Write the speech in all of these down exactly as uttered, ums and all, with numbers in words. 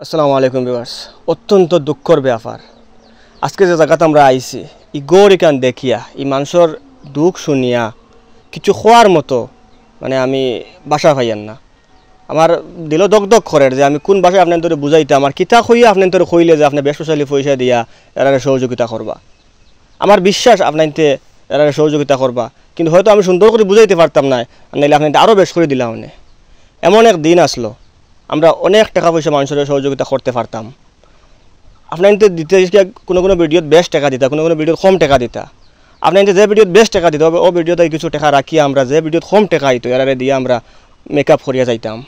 আসসালামু আলাইকুম ভিউয়ার্স। অত্যন্ত দুঃখর ব্যাপার, আজকে যে জাগাত আমরা আইছি, ই ঘর ইখান দেখিয়া, ই মানষর দুঃখ শুনিয়া কিছু কওয়ার মতো, মানে, আমি ভাষা পাইয়ার না। আমার দিলো দগদগ করের যে আমি কুন ভাষায় আপনাইন্তরে বুঝাইতাম, আর কিতা কইয়া আপনাইন্তরে কইলে যে আপনে বেশ পয়সা দিয়া এরারে সহযোগিতা করবা। আমার বিশ্বাস আপনাইন্তে এরারে সহযোগিতা করবা, কিন্তু হয়তো আমি সুন্দর করি বুঝাইতে পারতাম নায়, আর নাইলে আপনাইন্তে আরও বেশ করি দিলাম অনে। এমন এক দিন আছলো, আমরা অনেক টেকা পয়সা মানষরে সহযোগিতা করতে পারতাম। আপনাইন্তে দিতা কুনু কুনু ভিডিওত বেশ টেকা দিতা, কুনু কুনু ভিডিওত কম টেকা দিতা। আপনাইন্তে যে ভিডিওত বেশ টেকা দিতা, অউ ভিডিওত কিছু টেকা রাখিয়া আমরা যে ভিডিওত কম টেকা আইতো, এরারে দিয়া আমরা মেকআপ করিয়া যাইতাম।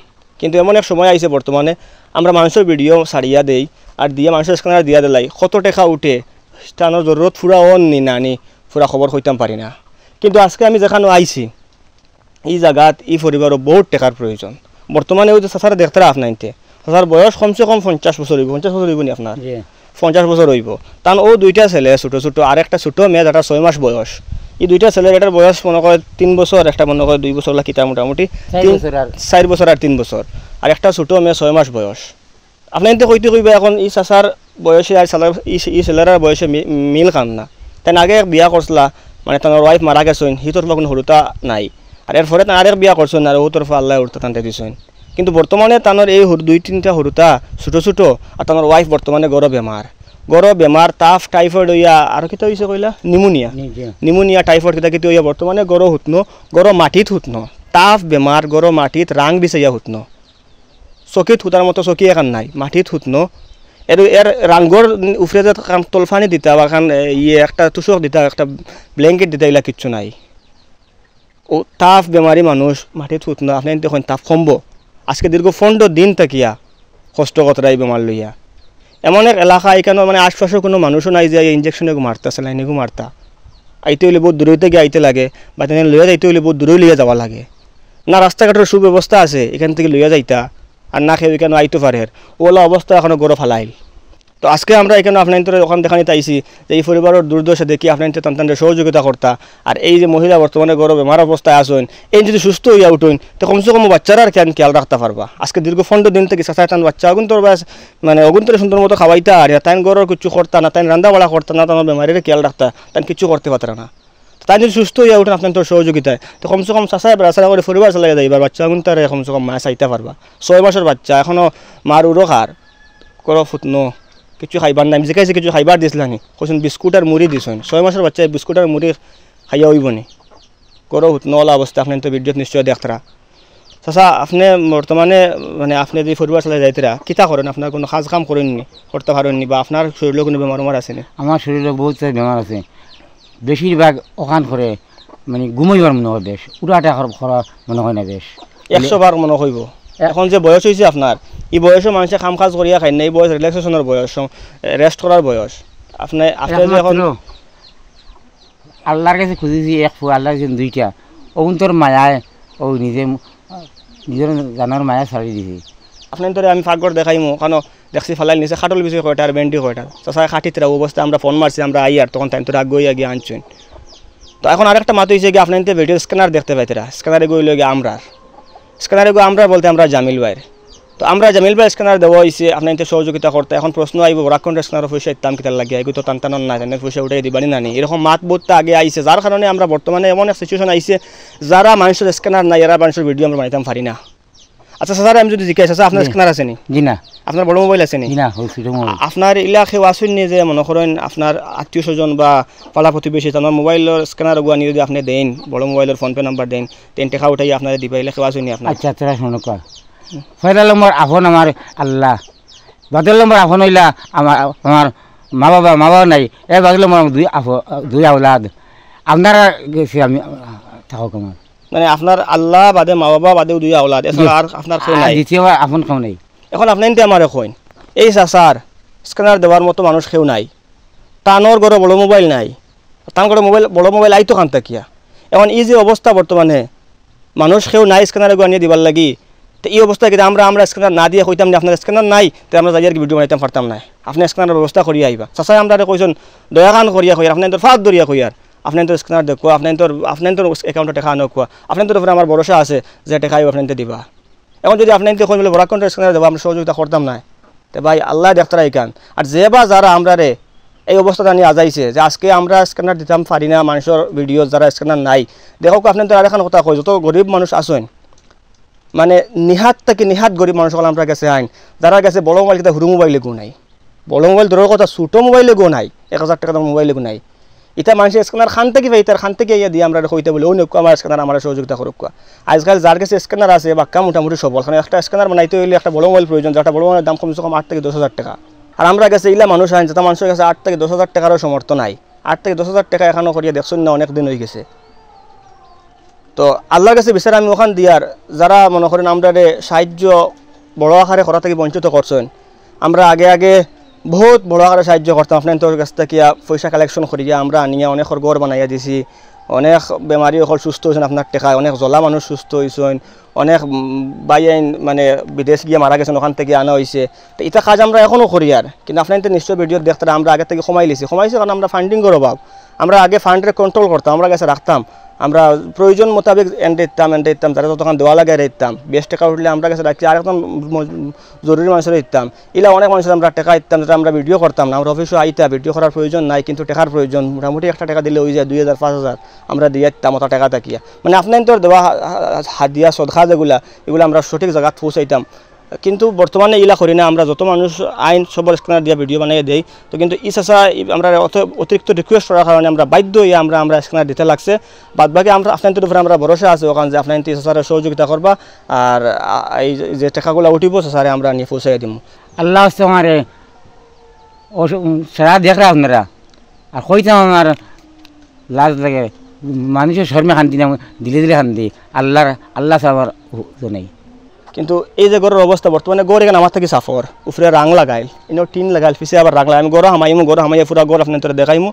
কিন্তু এমন এক সময় আইছে বর্তমানে, আমরা মানষর ভিডিও ছাড়িয়া দেই, আর দিয়া মানষর স্ক্যানার দিয়া দিলাই, কত টেকা উঠে, তানর জরুরত পুরা অর নি না নি, পুরা খবর কইতাম পারি না। কিন্তু আজকে আমি যেখানো আইছি, ই জাগাত ই পরিবারও বউত টেকার প্রয়োজন। বর্তমানে অউ যে চাচারে দেখতারা আপনাইন্তে, চাচার বয়স কমসে কম পঞ্চাশ বছর অইবো। পঞ্চাশ বছর অইবো নি আপনার? জি। পঞ্চাশ বছর অইবো। তান অউ দুইটা ছেলে ছোট ছোট, আর একটা ছোট মেয়ে যেটা ছয় মাস বয়স। ই দুইটা ছেলের, একটার বয়স মনো কয় তিন বছর, একটা মনো কয় দুই বছর, অলা কিতা মোটামুটি চাইর তিন, বছর আর চাইর বছর আর তিন বছর। আর একটা ছোট মেয়ে ছয় মাস বয়স। আপনাইন্তে কইতে কইবা এখন ই চাচার বয়সে আর ছেলের, ই, ই ছেলেরার বয়সে মি-, মিল খান না। তাইন আগে এক বিয়া করছলা, মানে, তানর ওয়াইফ মারা গেছইন, হি তরফা কুনু হুরুতা নাই। আর এরপরে তাইন আরেক বিয়া করছইন, আর অউ তরফা আল্লায় হুরুতা তানরে দিছইন। কিন্তু বর্তমানে তানর এই হুর-, দুই তিনটা হুরুতা ছোট ছোট, আর তানর ওয়াইফ বর্তমানে ঘরো বেমার। ঘরো বেমার, তাফ, টাইফয়েড অইয়া, আর কিতা অইছে কইলা? নিউমোনিয়া। নি-, জি। নিউমোনিয়া, টাইফয়েড কিতা কিতা অইয়া বর্তমানে ঘরো হুতনো, ঘরো মাটিত হুতনো। তাফ বেমার, ঘরো মাটিত রাং বিছাইয়া হুতনো। চকিত হুতার মতো চকি এখান নাই, মাটিত হুতনো। এর, এর রাঙ্গর উপরে যে খান তলফানি দিতা বা খান, এ, ইয়ে একটা তুষক দিতা, একটা ব্ল্যাঙ্কেট দিতা, ইলা কিচ্ছু নাই। অউ তাফ বেমারি মানুষ মাটিত হুতনো, আপনাইন্তে কইন তাফ কমবো? আজকে দীর্ঘ পনরো দিন থাকিয়া কষ্ট করতারা ই বেমার লইয়া। এমন এক এলাকা, ইখানো মানে আশপাশও কুনু মানুষও নাই যে ইঞ্জেকশন এগু মারতা, স্যালাইন এগু মারতা। আইতে অইলে বউত দূরই থাকি আইতে লাগে, বা তানরে লইয়া যাইতে অইলে বউত দূরই লইয়া যাওয়া লাগে। না রাস্তাঘাটর সুব্যবস্থা আছে ইখান থাকি লইয়া যাইতা, আর না কেউ ইখানো আইতো পারের। অলা অবস্থা এখনো ঘরো ফালাইল। তো আজকে আমরা ইখানো আপনাইন্তরে অখান দেখানিত আইছি যে ই পরিবারর দুর্দশা দেখি আপনাইন্তে তান তানরে সহযোগিতা করতা। আর এই যে মহিলা বর্তমানে ঘরো বেমার অবস্থায় আছইন, এইন যদি সুস্থ অইয়া উঠইন, তে কমসে কম বাচ্চারার খেয়াল রাখতা পারবা। আজকে দীর্ঘ পনরো দিন থাকি চাচায় তান বাচ্চা অগুন্তর বাস, মানে, অগুন্তরে সুন্দর মতো খাওয়াইতা, আর তাইন ঘরর কিচ্ছু করতা না, তাইন রান্দা বাড়া করতা না, তান বেমারিরে খেয়াল রাখতা, তাইন কিচ্ছু করতে পারতা না। তাইন যদি সুস্থ অইয়া উঠইন আপনাইন্তর সহযোগিতায়, তে কমসে কম চাচায় বেড়াচেরা করি পরিবার চালাইয়া যাইবা, আর বাচ্চা অগুন্তরে কমসে কম মায় চাইতা পারবা। ছয় মাসর বাচ্চা, এখনো মার উরো খার, ঘরো হুতনো, কিচ্ছু খাইবার নাই। আমি জিকাইছি, কিচ্ছু খাইবার দিছলানি? কইছইন বিস্কুট আর মুড়ি দিছইন। ছয় মাসর বাচ্চায় বিস্কুট আর মুড়ি খাইয়া অইবো নি? ঘরো হুতনো, অলা অবস্থা, আপনাইন্তে ভিডিওত নিশ্চয় দেখতারা। চাচা, আপনে বর্তমানে, মানে, আপনে যে পরিবার চালাইয়া যাইতারা, কিতা করইন? আপনার কুনু কাজ কাম করইন নি, করতা পারইন নি, বা আপনার শরীলো কুনু বেমার উমার আছে নি? আমার শরীলো বউত বেমার আছে, বেশিরভাগ অখান করে, মানে, ঘুমাইবার মনো অয় বেশ, উঠাটা কর-, করা মনো অয় না বেশ। একশো বার মনো অইবো। এখন যে বয়স অইছে আপনার, ই বয়সো মানষে কাম কাজ করিয়া খাইন না, ই বয়স রিল্যাক্সেশনর বয়স, সম-, রেস্ট করার বয়স। আপনে, আপনে যে এখন একমাত্র আল্লার গেছে খুজিছি এক ফুয়া, আল্লার গেছে দুইটা। অগুন্তর মায়ায় অউ নিজে, নিজর জানর মায়া ছাড়ি দিছি। আপনাইন্তরে আমি পাকঘর দেখাইমু, অখানো দেখছি ফালাইল নিচে খাটল বিছাই কয়টা আর বেন্ডি কয়টা। চাচায় খাটিতরা, অউ অবস্থায় আমরা ফোন মারছি, আমরা আইয়ার, তখন তাইন তো আগুয়াইয়া গিয়া আনছইন। তো এখন আরেকটা মাত অইছে গি, আপনাইন্তে ভিডিওর স্ক্যানার দেখতে পাইতারা, স্ক্যানার এগু অইলো গি আমরার। স্ক্যানার এগু আমরার বলতে আমরার জামিল ভাইর। তো আমরার জামিল ভাইর স্ক্যানার দেওয়া অইছে, আপনাইন্তে সহযোগিতা করতা। এখন প্রশ্ন আইবো, বরাক কন্ট্রোল স্ক্যানারর পয়সা ইতাম কিতার লাগি, এগু তো তান তানর নায়, তানর পয়সা উঠাই দিবানি না নি, এরকম মাত বউততা আগে আইছে, যার কারণে আমরা বর্তমানে এমন এক সিচুয়েশন আইছে, যারা মানষর স্ক্যানার নাই, এরা মানষর ভিডিও আমরা বানাইতাম পারি না। আচ্ছা, চাচারে আমি যদি জিকাই, চাচা, আপনার জি। স্ক্যানার আছে নি? জি না। আপনার বড় মোবাইল আছে নি? জি না, অউ ছোট মোবাইল। আ-, আপনার ইলা কেউ আছইন নি যে মনো করইন আপনার আত্মীয় স্বজন বা পাড়া প্রতিবেশী, তানর মোবাইলর স্ক্যানার অগু আনি যদি আপনে দেইন, বড় মোবাইলর PhonePe নাম্বার দেইন, তেইন টেকা উঠাইয়া আপনারে দিবা, ইলা কেউ আছইন নি আপনার? আচ্ছা, তারা শুনো কা। পয়লা নম্বর আপন আমার আল্লা, বাদর নম্বর আপন অইলা আমার, আমার মা বাবা, মা বাবা নাই, এর বাদর নম্বর আমার দুই আফ-, দুই আওলাদ। আপনারা গেছি আমি, থাকো কেমন? মানে, আপনার আল্লা বাদে, মা বাবা বাদে দুই আওলাদ, এছাড়া জি। আর আপনার কেউ আর নাই? দ্বিতীয় আপন কেউ নাই। এখন আপনাইন্তে আমারে কইন, এই চাচার স্ক্যানার দেওয়ার মতো মানুষ কেউ নাই, তানর ঘরো বড় মোবাইল নাই, তান ঘরো মোবাইল, বড় মোবাইল আইতো কান থাকিয়া? এখন ই যে অবস্থা বর্তমানে, মানুষ কেউ নাই স্ক্যানার এগু আনিয়া দিবার লাগি, তে ই অবস্থায় কিতা আমরা, আমরা স্ক্যানার না দিয়া কইতাম নি, আপনার স্ক্যানার নাই, তে আমরা যাইয়ার গি ভিডিও বানাইতাম পারতাম নায়। আপনে স্ক্যানারর ব্যবস্থা করিয়া আইবা। চাচায় আমরারে কইছইন, দয়া খান করিয়া কইয়ার, আপনাইন্তর পাও ধরিয়া কইয়ার, আপনাইন্তর স্ক্যানার দেখো, আপনাইন্তর, আপনাইন্তর অ্যাকাউন্টো টেকা আনো কুয়া, আপনাইন্তর উপরে আমার ভরসা আছে যে টেকা আইবো আপনাইন্তে দিবা। এখন যদি আপনাইন্তে কইন বুলে বরাক কন্ট্রোল স্ক্যানার দেবো, আমরা সহযোগিতা করতাম নায়। তে ভাই, আল্লায় দেখতারা ইখান। আর যে বা যারা আমরারে এই অবস্থাত আনি আজাইছে যে আজকে আমরা স্ক্যানার দিতাম পারি না, মানষর ভিডিও যারা স্ক্যানার নাই, দেখউক্কা, আপনাইন্তরে আরেকখান কথা কই, যত গরিব মানুষ আছইন, মানে, নিহাত থাকি নিহাত গরিব মানুষ অকল আমরার গেছে আইন, যারার গেছে বড় মোবাইল কিতা হুরু মোবাইল এগু নাই, বড় মোবাইল দূরর কথা, ছোট মোবাইল এগু নাই, এক হাজার টেকা দামর মোবাইল এগু নাই। ইতা মানষে স্ক্যানার খান থাকি পাইতারা, খান থাকি আইয়া দিয়া আমরারে কইতা বুলে, "অউ নেউক্কা আমার স্ক্যানার, আমারে সহযোগিতা করউক্কা।" আইজকাইল যার গেছে স্ক্যানার আছে, বাক্কা মোটামুটি সবল, কারণ একটা স্ক্যানার বানাইতে অইলে একটা বড় মোবাইল প্রয়োজন, যেটা বড় মোবাইলর দাম কমসে কম আট থাকি দশ হাজার টেকা। আর আমরার গেছে ইলা মানুষ আইন, যেটা মানষর গেছে আট থাকি দশ হাজার টেকারও সামর্থ্য নাই। আট থাকি দশ হাজার টেকা এখানো করিয়া দেখছইন না, অনেক দিন অইগেছে। তো আল্লার গেছে বিচার আমি অখান দিয়ার, যারা মনো করইন আমরারে সাহায্য বড় আকারে করা থাকি বঞ্চিত করছইন, আমরা আগে আগে বউত বড় আকারে সাহায্য করতাম, আপনাইন্তর গেছ থাকিয়া পয়সা কালেকশন করিয়া আমরা আনিয়া অনেকর ঘর বানাইয়া দিছি, অনেক বেমারি অকল সুস্থ অইছইন আপনার টেকায়, অনেক জলা মানুষ সুস্থ অইছইন, অনেক, উম, ভাইয়াইন মানে বিদেশ গিয়া মারা গেছইন, অখান থাকি আনা অইছে। তো ইতা কাজ আমরা এখনো করিয়ার, কিন্তু আপনাইন্তে নিশ্চয় ভিডিও দেখতারা আমরা আগে থাকি কমাইলিছি, কমাইছি কারণ আমরা ফান্ডিংর অভাব। আমরা আগে ফান্ডরে কন্ট্রোল করতাম, আমরার গেছে রাখতাম, আমরা প্রয়োজন মোতাবেক এনরে দিতাম, এনরে দিতাম, যারে যতখান দেওয়া লাগে এরে দিতাম। বেশ টেকা উঠলে আমরার গেছে রাখি, আরেকজন ম-, জরুরি মানষরে দিতাম। ইলা অনেক মানষরে আমরা টেকা দিতাম, যেটা আমরা ভিডিও করতাম না, আমরা অফিসো আইতা, ভিডিও করার প্রয়োজন নাই, কিন্তু টেকার প্রয়োজন, মোটামুটি একটা টেকা দিলে অইযায় দুই হাজার, পাঁচ হাজার, আমরা দিয়া দিতাম অতা টেকা থাকিয়া। মানে আপনাইন্তর দেওয়া হা-, হা-, হাদিয়া, সদকা যেগুলা, ইগুলা আমরা সঠিক জাগাত পৌঁছাইতাম। কিন্তু বর্তমানে ইলা করি না, আমরা যত মানুষ আইন সবর স্ক্যানার দিয়া ভিডিও বানাইয়া দেই। তো কিন্তু ই চাচা ই-, আমরা অত-, অতিরিক্ত রিকোয়েস্ট করার কারণে আমরা বাধ্য অইয়া আমরা, আমরা স্ক্যানার দিতা লাগছে। বাদ বাকি আমরা আপনাইন্তর উপরে আমরা ভরসা আছে, অখান যে আপনাইন্তে ই চাচারে সহযোগিতা করবা, আর আ-, এই যে, যে টেকাগুলা উঠিবো চাচারে আমরা নিয়া পৌঁছাইয়া দিমু। আল্লার ওয়াস্তে আমারে অস-, উম, সারা দেখরা আপনারা, আর কইতাম আমার লাজ লাগে, মানষর শরমে কান্দি না, দিলে দিলে কান্দি, আল্লার, আল্লা ছাড়া আমার হু-, তো নাই। কিন্তু এই যে ঘরর অবস্থা বর্তমানে, ঘর ইখান আমার থাকি সাফর, উপরে রাং লাগাইল, ইনো টিন লাগাইল, পিছে আবার রাং লাগাইল। আমি ঘরো হামাইমু, ঘরো হামাইয়া পুরা ঘর আপনাইন্তরে দেখাইমু,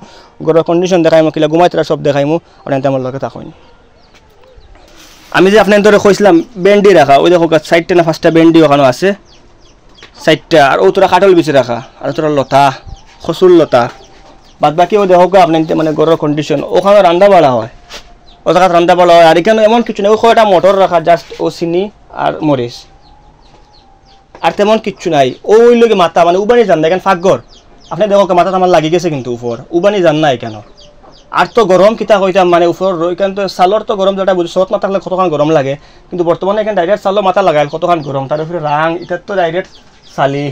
ঘরর কন্ডিশন দেখাইমু, কিলা ঘুমাইতারা সব দেখাইমু, আপনাইন্তে আমার লগে থাকইন। আমি যে আপনাইন্তরে কইছলাম বেন্ডি রাখা, অউ দেখউক্কা চাইরটা না পাঁচটা বেন্ডি অখানো আছে, চাইরটা, আর অউ থুরা কাঠল বিচি রাখা, আর অউ থুরা লতা, কচুর লতা, বাদ বাকি অউ দেখউক্কা আপনাইন্তে মানে ঘরর কন্ডিশন, অখানো রান্দা বাড়া অয়, অউ জাগাত রান্দা বাড়া অয়। আর ইখানো এমন কিচ্ছু নাই, অউ কয়টা মটর রাখা, just অউ চিনি আর মরিচ, আর তেমন কিচ্ছু নাই। অউ অইলোগি মাথা, মানে উবানি যার না, ইখান পাকঘর। আপনে দেখউক্কা মাথাত আমার লাগি গেছে কিন্তু উপর, উবানি যার না ইখানো। আর তো গরম কিতা কইতাম, মানে উপর ইখান তো চালর তো গরম যেটা বুঝি, চত মাথা থাকলে কতখান গরম লাগে, কিন্তু বর্তমানে ইখান direct চালো মাথা লাগাইল, কতখান গরম। তার উপরে রাং, ইটার তো direct চালি,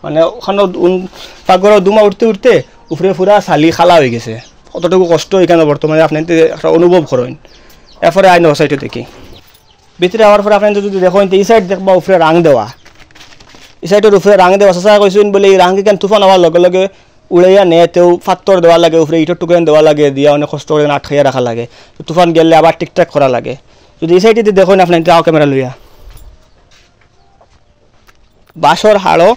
মানে অখানো উন-, পাকঘরো ধুমা উঠতে উঠতে উপরে পুরা চালি কালা অইগেছে। কতটুকু কষ্ট ইখানো বর্তমানে আপনাইন্তে একটা অনুভব করইন। এরপরে আইন অউ সাইডো দেখি। ভিতরে আওয়ার পরে আপনাইন্তে যদি দেখইন, তে ই সাইড দেখবা উপরে রাং দেওয়া, ই সাইডর উপরে রাং দেওয়া। চাচায় কইছইন বুলে ই রাং ইখান তুফান আওয়ার লগে লগে উড়াইয়া নেয়, তেউ পাত্তর দেওয়া লাগে, উপরে ইটর টুকরা দেওয়া লাগে, দিয়া অনেক কষ্ট করি আটকাইয়া রাখা লাগে। তো তুফান গেলে আবার ঠিকঠাক করা লাগে। যদি ই সাইডেদি দেখইন আপনাইন্তে, আও ক্যামেরা লইয়া, বাঁশর হাড়ো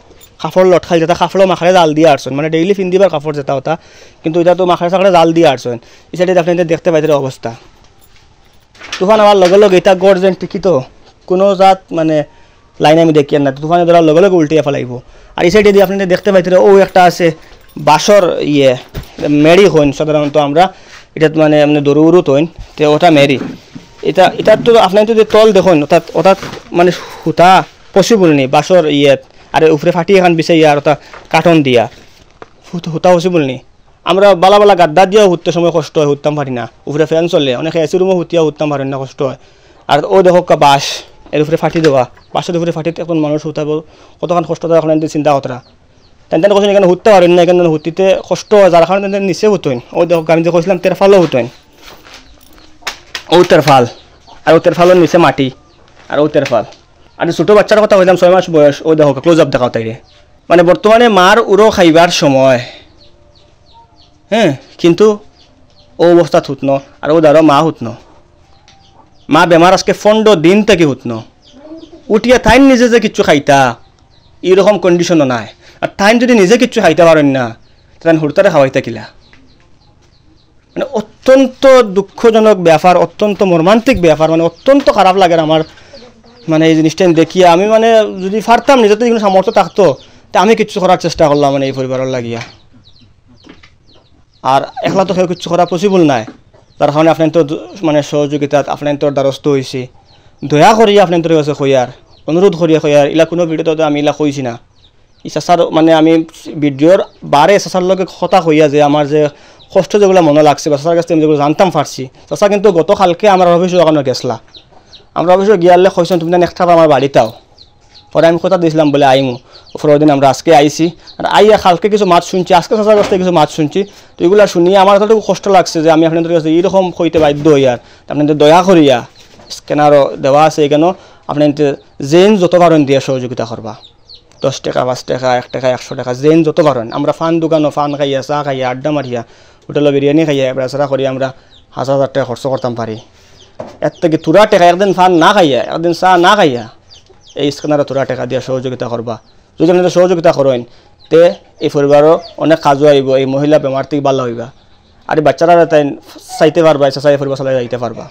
কাপড় লটকাইল, যেটা কাপড়ো মাখরে জাল দিয়া আরছইন, মানে ডেইলি পিন্দিবার কাপড় যেটা অটা, কিন্তু ইটা তো মাখরে সাকরে জাল দিয়া আরছইন। ই সাইডেদি আপনাইন্তে দেখতে পাইতারা অবস্থা। তুফান আওয়ার লগে লগে ইটা ঘর যেন টিকিতো, কুনু জাত মানে লাইন আমি দেখিয়ার না, তুফানে ধরার লগে লগে উল্টিয়া ফালাইবো। আর ই সাইডেদি আপনাইন্তে দেখতে পাইতারা অউ একটা আছে বাঁশর ইয়ে, মেড়ি কইন সাধারণত আমরা, ইটাত মানে এমনে দরু উরু থইন, তে অটা মেড়ি। ইটা, ইটার তো আপনাইন্তে যদি তল দেখইন, অর্থাৎ, অর্থাৎ মানে হুতা possible নি, বাঁশর ইয়েত, আর উপরে ফাটি এখান বিছাইয়া আর অটা কাঠন দিয়া, হুত-, হুতা possible নি। আমরা বালা বালা গাদ্দা দিয়াও হুততে সময় কষ্ট অয়, হুততাম পারি না। উপরে ফ্যান চলে, অনেকে এসি রুমো হুতিয়া হুততাম পারেন না, কষ্ট অয়। আর অউ দেখউক্কা বাঁশ, এর উপরে ফাটি দেওয়া, বাঁশর উপরে ফাটিত একজন মানুষ হুতাইবো, কতখান কষ্ট অয়, আপনাইন্তে চিন্তা করতারা। তাইন তাইন কইছইন ইখানো হুততা পারইন না, ইখানো হুতিতে কষ্ট অয়, যার কারণে তাইন তাইন নিচে হুতইন। অউ দেখউক্কা, আমি যে কইছলাম তেরফালো হুতইন, অউ তেরফাল, আর অউ তেরফালর নিচে মাটি, আর অউ তেরফাল। আর যে ছোট বাচ্চার কথা কইলাম, ছয় মাস বয়স, অউ দেখউক্কা, close up দেখাও তাইরে। মানে বর্তমানে মার উরো খাইবার সময়, হ্যাঁ, কিন্তু অউ অবস্থাত হুতনো, আর অউ ধরো মা হুতনো। মা বেমার আজকে পনরো দিন থাকি হুতনো। উঠিয়া তাইন নিজে যে কিচ্ছু খাইতা, ইরকম কন্ডিশনও নাই। আর তাইন যদি নিজে কিচ্ছু খাইতা পারইন না, তে তাইন হুরুতারে খাওয়াইতা কিলা? মানে অত্যন্ত দুঃখজনক ব্যাপার, অত্যন্ত মর্মান্তিক ব্যাপার, মানে অত্যন্ত খারাপ লাগের আমার। মানে এই জিনিসটা দেখিয়া আমি মানে যদি পারতাম, নিজর তো ইখানো সামর্থ্য থাকতো, তে আমি কিচ্ছু করার চেষ্টা করলাম মানে এই পরিবারর লাগিয়া। আর একলা তো কেউ কিচ্ছু করা possible নায়, যার কারণে আপনাইন্তর দ-, মানে সহযোগিতাত আপনাইন্তর দ্বারস্থ অইছি। দয়া করি আপনাইন্তর গেছে কইয়ার, অনুরোধ করিয়া কইয়ার, ইলা কুনু ভিডিওত তো আমি ইলা কইছি না। ই চাচার মানে আমি ভিডিওর বারে চাচার লগে কথা কইয়া যে আমার যে কষ্ট যেগুলা মনো লাগছে বা চাচার কাছ থাকি আমি যেগুলা জানতাম পারছি, চাচা কিন্তু গত কালকে আমরার অফিসো অখানো গেছলা। আমরার অফিসো গিয়ালে কইছইন, "তুমি তাইন একটা বার আমার বাড়িত আও।" পরে আমি কথা দিছলাম বুলে আইমু। পরর দিন আমরা আজকে আইছি। আর আইয়া কালকে কিছু মাত শুনছি, আজকে চাচার কাছ থাকি কিছু মাত শুনছি। তো ইগুলা শুনিয়া আমার এতটুকু কষ্ট লাগছে যে আমি আপনাইনতর কাছে ইরকম কইতে বাধ্য অইয়ার। আপনাইনতে দয়া করিয়া স্ক্যানারও দেওয়া আছে ইখানো, আপনাইনতে যেইন যত পারইন দিয়া সহযোগিতা করবা। দশ টেকা, পাঁচ টেকা, এক টেকা, একশো টেকা, যেইন যত পারইন। আমরা পান দোকানো পান খাইয়া, চা খাইয়া, আড্ডা মারিয়া, হোটেলো বিরিয়ানি খাইয়া, বেড়াচেড়া করি আমরা হাজার হাজার টেকা খরচ করতাম পারি। এর থাকি থুড়া টেকা, একদিন পান না খাইয়া, একদিন চা না খাইয়া, এই স্ক্যানারো থুড়া টেকা দিয়া সহযোগিতা করবা। যদি আপনাইনতে সহযোগিতা করইন, তে এই পরিবারও অনেক কাজও আইবো, এই মহিলা বেমার থাকি ভালা অইবা। আর এই বাচ্চারা তাইন চাইতে পারবা, চাচায় পরিবার চালাই যাইতে পারবা।